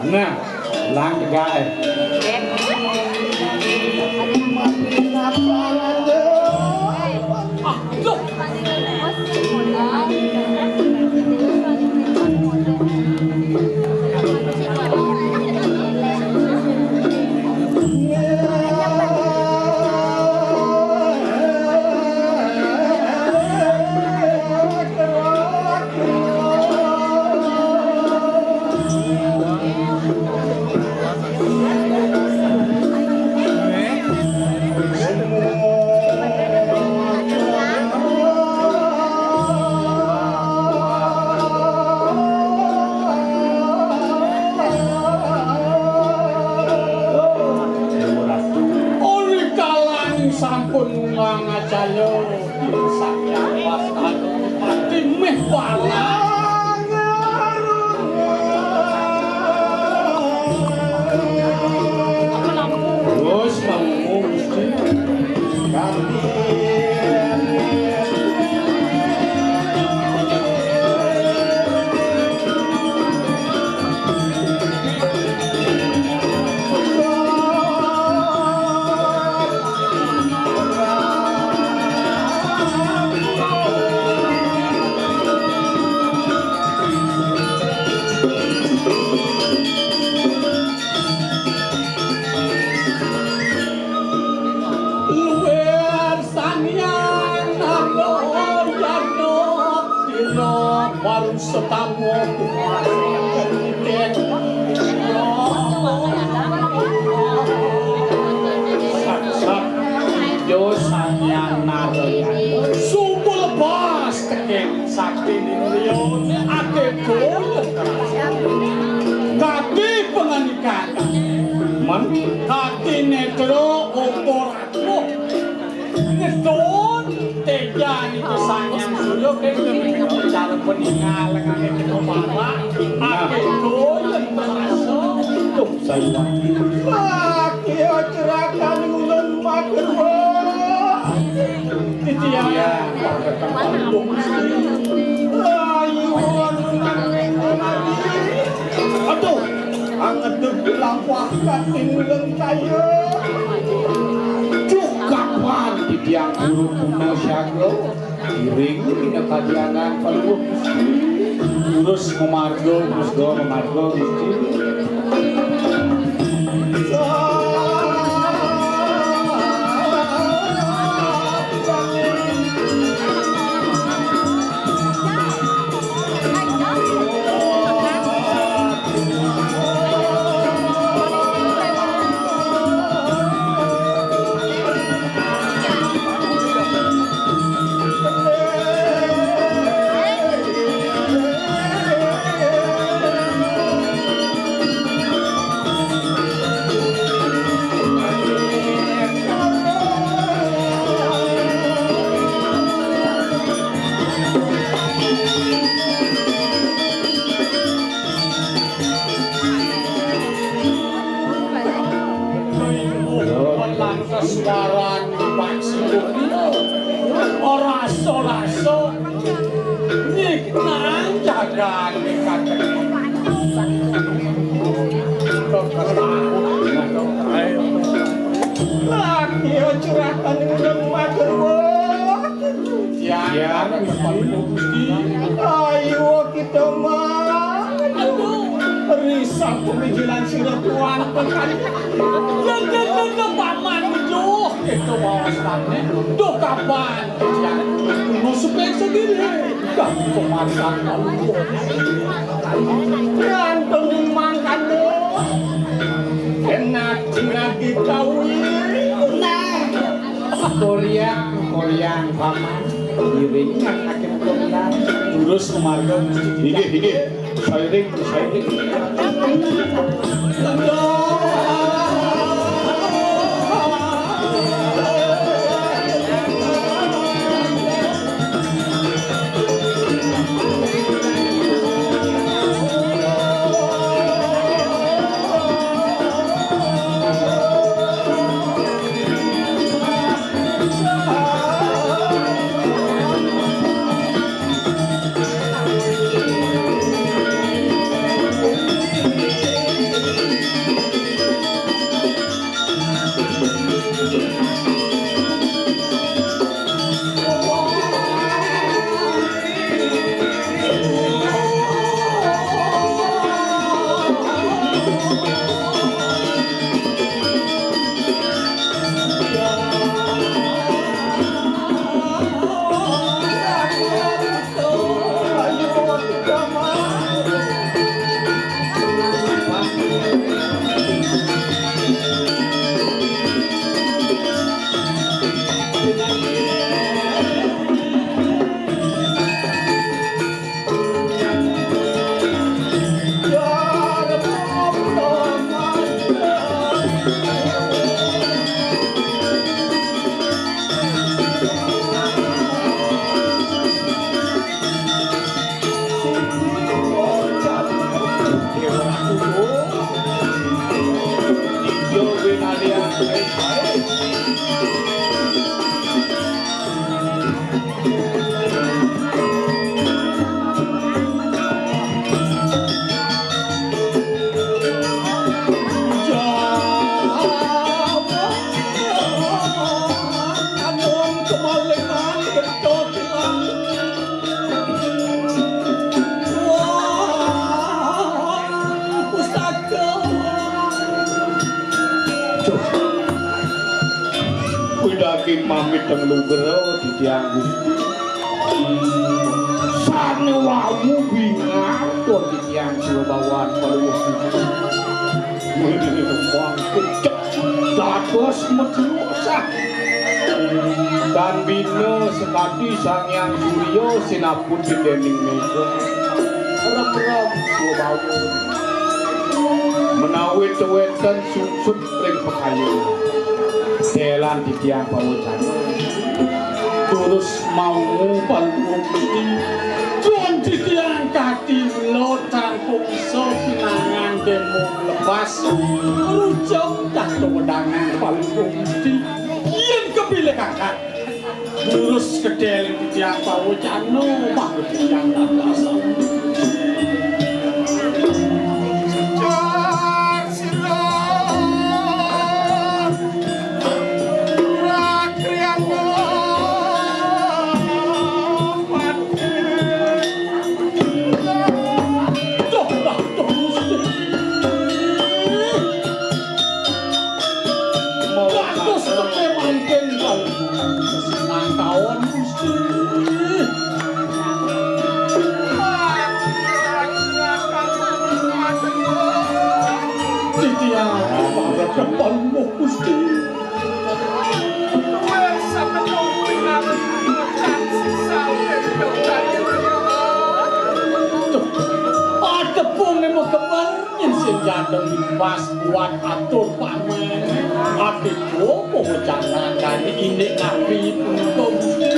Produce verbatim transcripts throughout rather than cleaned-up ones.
Nah, lang tegaké. Ori kalang sampun ngangacaya. Sakya wastana pati meh pala. Terus mau Gusti. Luwih sangyan Narayana dina baru setamu. Saksat Ida Sangyan Narayana. Suku lebas tekeng sakti nindriya ate dolen terasa. Kati penganikan. Men kati netra ukur aku. Ngedon tejan itu sangyan surya kene cara peningal ngene kita para ate dolen terasa. Tuh, saya. Laki acerahkan ulun matur. Titiang. Ayu, aduh, angedeg lampah katinuleng kaya. Duh, kapan titiang guru guna siaga? Iring dina kadiangan paluwuh Gusti. Terus memarga, terus doa memarga Gusti. Lantas warani paksi ora rasa-rasa nyiknang jagane katening. Lagi curahkan ning matur. Ya, ya, Gusti. Ayo kita mah. Aduh. Risang pemikiran sira tuan tekan. Lho, lho, lho, lho, paman, duh, kita wawasannya. Duh, kapan? Ya, mau supaya sendiri. Dah, pemarisan kamu. Berantem mangkane. Enak, enak ditawi. Nah. Koryang, koryang, paman. Iringan akhir koryang. Terus marga. Inggih, inggih. Sairing, sairing. Duh. Kuwi daging mamit teng lugra titiang Gusti. Sane wau bingar tur titiang Sulabawan Palungguh Gusti. Wong kecek dados medhusah. Dan bina sekadi Sang Hyang Surya sinaput dening mega. Rem-rem Sulabawan. Menawi teweten sungsut ring pekayon. Delan titiang pawecana. Terus mau Palungguh Gusti. Pun titiang kati mula tangkung isa pinangan demo lepas. Rucuk dah wedangan Palungguh Gusti. Yen kepilih kakak. Lurus kedel titiang pawecana, bah titiang tandasam. Jar sira, Rakriana Pati. Duh, dah, duh, Gusti. Bagus teke mangkin kal. Senang tawon, Gusti. Titiang, apa depan, Gusti. Duh, atepung ema kembar, yen sing jadeng limbas kuat atur pamen. Ati tuwa pewecanan dari indik nabi punika, Gusti.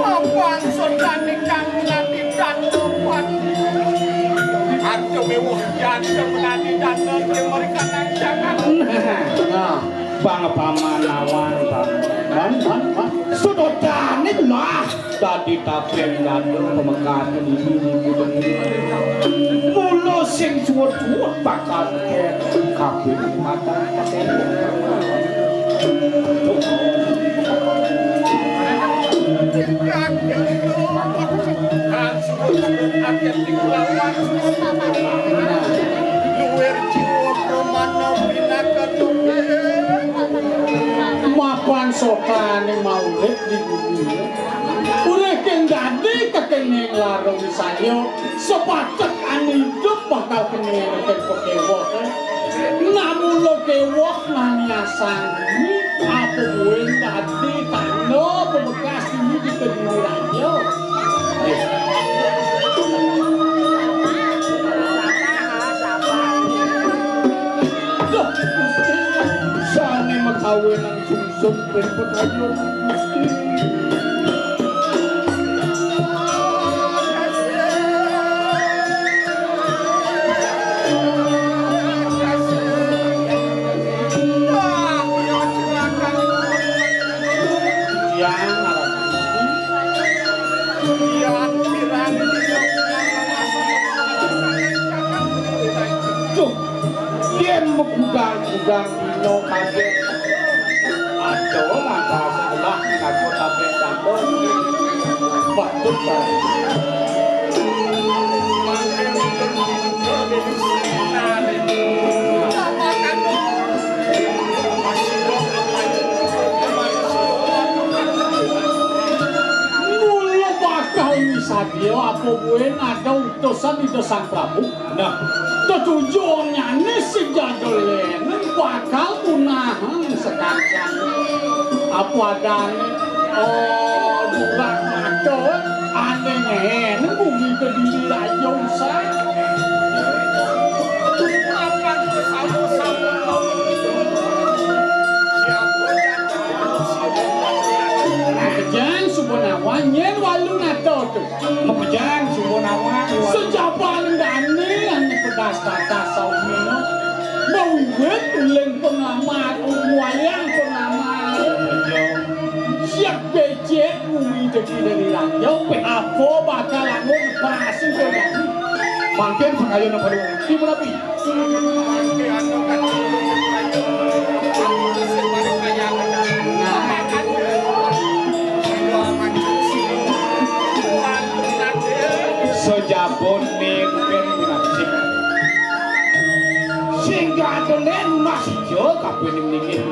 Apa ansun kang nati danda pati? Arca mewah janda menani danda ing merikan jagat. Nah, nah. Bang paman awang, Bang. Bang, Bang, Bang. Sudodane lah dadi tabeng dada pamekatan ini, ini, ini. Mula sing suwud-suwud bakal kabeh mata. Luwir jiwa pramana pinaka topeng. Mapan sotane maurip di bumi. Urip kang dadi kekenging larung saya, sepatek ane idup bakal kene reken pekewoh. Namula kewoh maniasang bumi, apa buin dadi tanda pebekas bumi di kediri raja. Duh, Gusti, sane makawinan sungsung ring pekayon Gusti. Tiang aran Gusti. Duh, yen magudang-gudang dina kaget. Aduh, mata sebelah ngaku tabek kampung. Waduh, Pak. Mula bakal misadya apa buin ada utusan Ida Sang Prabu. Nah, tetujonnyane si jadul lenen bakal punahang sekacan. Apa adane? Oh, durak mata, ane ngene bumi kediri raja usah. Makejang suba nawa nyen walu nata tu. Makejang suba nawa. Sejaban dane ane pedas tatas saumina. Mawiwit uling Mangkin pakayun pada timun api. Sajabone mungkin minasik. Sing ada lén masih jo kapining niki.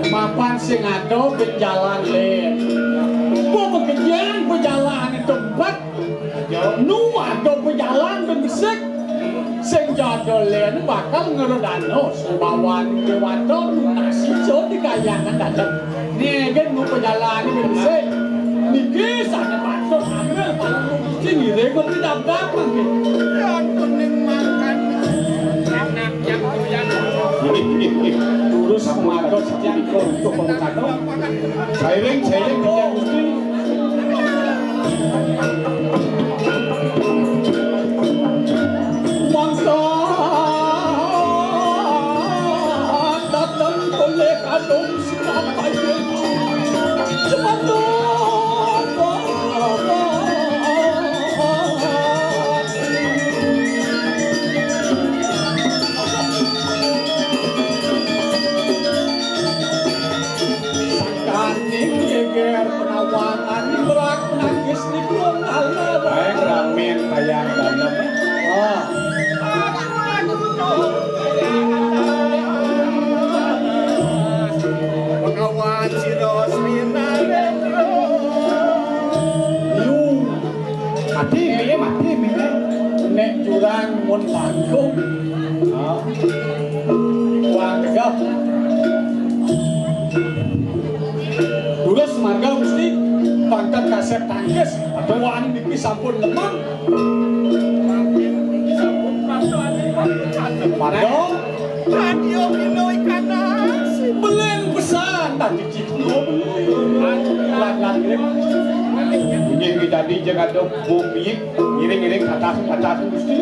Mapan sing ada bejalan lén. Apa pekerjaan bejalan tempat? Nu ada bejalan besik. Sing jadul lén bakal ngredana sabawan déwata nunasi so di kayangan dalem. Niki nu pejalan besik. Niki sané patut ambil kalau nu mesti ngiring kopi dap-dap mangkin. Terus matur setiap untuk pembukaan. Sairing, sairing, Gusti. Mangkat dateng oleh kadung sinamaya. Sepatu. Sangkaning geger penawangan, berak nangis di belum alam. Baik, ramen tayang dalam. Ah. Pengawan si Rosmina Retro. Lu. Mati, mie, mati, mie. Nek jurang mun tanggung. Ah. Wah, tegap. Terus marga mesti pangkat kasep tangkis. Aduh, anu niki sampun lemah. Marga. Radio Mino Ikanas. Belen pesan. Tadi cik lo belen. Lan, lan, lan. Bunyi tadi jeung ada bumi. Ngiring-ngiring atas, atas, Gusti.